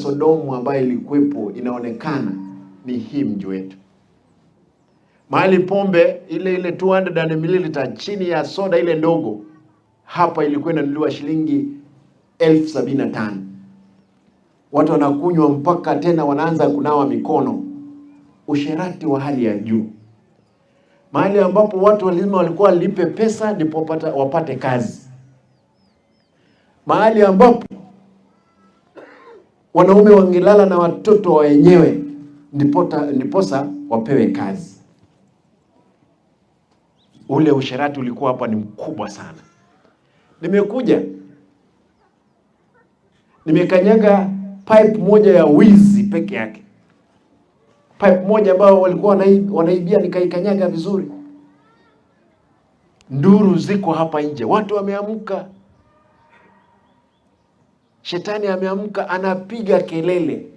Sodomu ambayo ilikuwepo inaonekana ni hii mji wetu. Mahali pombe ile ile 200 ml chini ya soda ile ndogo hapa ilikuwa inanunuliwa shilingi 75,000. Watu wanakunywa mpaka tena wanaanza kunawa mikono. Usherati wa hali ya juu, mahali ambapo watu lazima walikuwa walipe pesa ndipo wapate kazi, mahali ambapo wanaume wangelala na watoto wa wenyewe ndiposa wapewe kazi. Ule usherati ulikuwa hapa ni mkubwa sana. Nimekuja nimekanyaga pipe moja ya wizi peke yake, pipe moja ambayo walikuwa wanaibia, nikaikanyaga vizuri. Nduru ziko hapa nje, watu wameamka, shetani ameamka, anapiga kelele,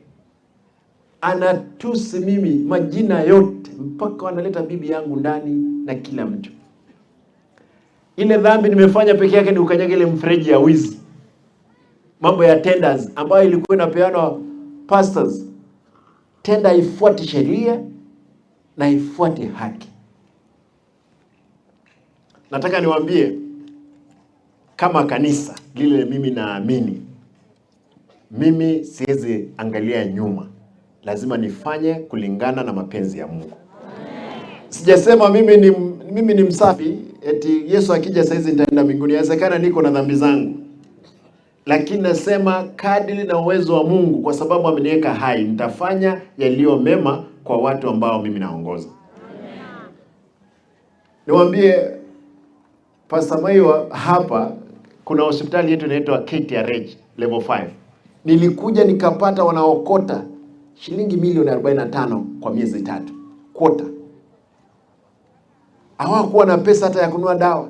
anatusi mimi majina yote, mpaka wanaleta bibi yangu ndani na kila mtu. Ile dhambi nimefanya peke yake ni ukanyaga ile mfereji ya wizi, mambo ya tenders ambayo ilikuwa inapeanwa pastors. Tenda ifuate sheria na ifuate haki. Nataka niwaambie kama kanisa lile, mimi naamini, mimi siwezi angalia nyuma, lazima nifanye kulingana na mapenzi ya Mungu. Sijasema mimi ni msafi eti Yesu akija saizi nitaenda mbinguni. Inawezekana niko na dhambi zangu, lakini nasema kadiri na uwezo wa Mungu, kwa sababu ameniweka hai, nitafanya yaliyo mema kwa watu ambao mimi naongoza. Niwaambie Pastor Maiwa, hapa kuna hospitali yetu inaitwa KTRH level 5. Nilikuja nikapata wanaokota shilingi milioni 45 kwa miezi 3 quarter. Hawakuwa na pesa hata ya kununua dawa.